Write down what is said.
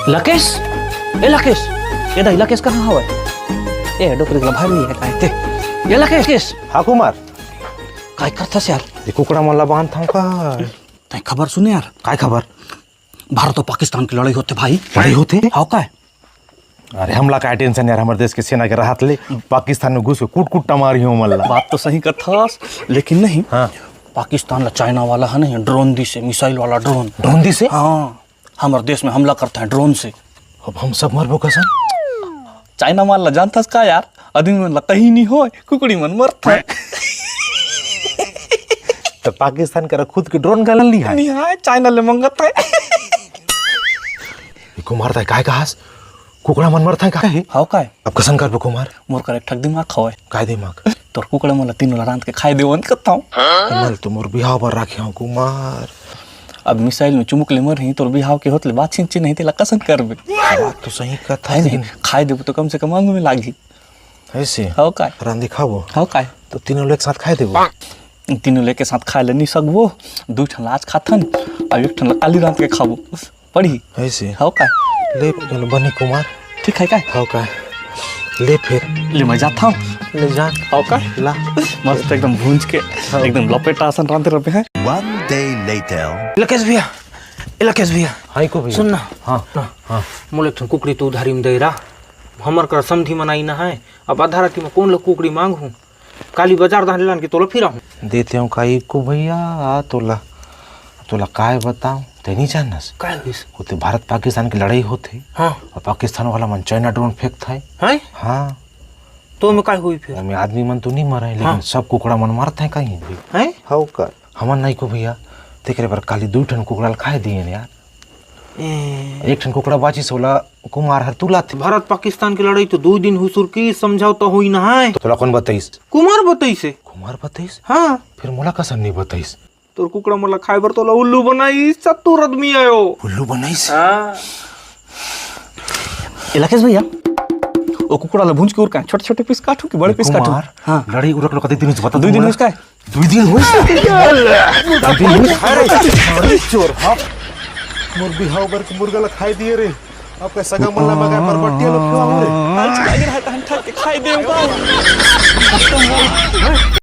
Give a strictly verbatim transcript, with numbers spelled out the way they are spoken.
लकेश, ए लकेश, ए दाई लकेश कहाँ हवय? ए डोकरी ला भाई नहीं है काहे ते? ए लकेश, लकेश। हाँ कुमार। काय करथस यार? ये कुकड़ा मन ला बांधत हंव का? तैं खबर सुने यार? काय खबर? भारत अउ पाकिस्तान के लड़ाई होथे भाई। लड़ाई होथे? हव काय? अरे हमला काय tension यार, हमर देश के सेना के रहत ले पाकिस्तान में घुस के कूट कूट मारही ओमन ला। बात तो सही कथस, लेकिन नहीं। हाँ। पाकिस्तान ला चाइना वाला ह नहीं, drone दिसे, missile वाला drone। Drone दिसे? हाँ, हमर देश में हमला करथे drone से। अब हम सब मरबो कसन? चाइना माल ला जानथस का यार? आदमी मन ला कहीं नहीं होय, कुकड़ी मन मरथे। तो पाकिस्तान करा खुद के drone घला नइ हे। नहीं आय, चाइना ले मंगत हे। ए कुमार, तैं काय कहस? कुकड़ा मन मरथे का हे? हव काय? अब कसन करबो कुमार? मोर कर एक ठक दिमाग हवय। काय दिमाग? तोर कुकड़ा मन ला तीनों ला रांध के खाय देवों कथंव। हमन तो मोर बिहाव बर राखे हंव कुमार। अब missile में चुमुक ले मरही, तोर बिहाव के होत ले बात छिंची नहीं, तेला कसन करबे? बात तो सही कथस, हे नहीं? लेकिन खाय देबो तो कम से कम आंगू में लागही। अइसे? हव काय? रांध के खाबो? हव काय? तो तीनों ला एक साथ खाय देबो? तीनों ला एक साथ खाय ले नइ सकबो, दू ठन ला आज खाथन, अउ एक ठन ला काली रांध के खाबो। पड़ही। अइसे? हव काय? ले, चलो, बने कुमार। ठीक हे काय? हव काय? ले फिर। ले, मैं जाथंव। ले जा। हव काय? ला। मस्त एकदम भूंज के, हव। एकदम लपेटा असन रांधे रहिबे। One day later। लकेश भैया, ए लकेश भैया। हाँ, एको भैया। सुन ना। हाँ, ना। हाँ। मोला एक ठन कुकड़ी तो उधारी में दे रहा। हमर कर समधी मन आइन हे। अब आधा राती में कोन ला कुकड़ी मांगहूं? काली बाजार धान लान के तोला फिराहूं। देते हंव का एको भैया, आ तोला, तोला काय बतांव, तैं नइ जानस? काय होइस? ओते भारत पाकिस्तान के लड़ाई होथे। हाँ। अउ पाकिस्तान वाला मन चाइना drone फेंकथे। हैं? हाँ। तो ओमे काय होही फिर? ओमे आदमी मन तो नइ मरे, लेकिन हाँ। सब कुकड़ा मन मरथे कहीं भी। हैं? हव का? हमन नइ को भैया, तेकरे बर काली दू ठन कुकड़ा ल खाय दिएन यार। ए। एक ठन कुकड़ा बाचिस, ओला कुमार हर तुलाथे। भारत पाकिस्तान के लड़ाई तो दू दिन हुसुर के समझौता होई ना हे। तोला कोन बताइस? कुमार बताइस हे। कुमार बताइस? हाँ। फिर मोला कसन नइ बताइस? तोर कुकड़ा मन ला खाय बर तोला उल्लू बनाइस, चतुर आदमी आयो। उल्लू बनाइस? हाँ। ए लकेश भैया, ओ कुकड़ा ला भूंज के उर का छोटे-छोटे piece काटहूं कि बड़े piece काटहूं? कुमार, हाँ। लड़ाई उरक लो कते दिन से बता दू दिन तुमला। होइस काय? दू दिन होइस? दू दिन होइस? अरे, अरे चोर, हाँ। मोर बिहाव बर के मुर्गा ला खाय दिए रे। अब के सगा मन ला मगर बरबट्टिया लो खिलाओ रे। आज खाय गे रहा, तहन ठग के खाय देव का।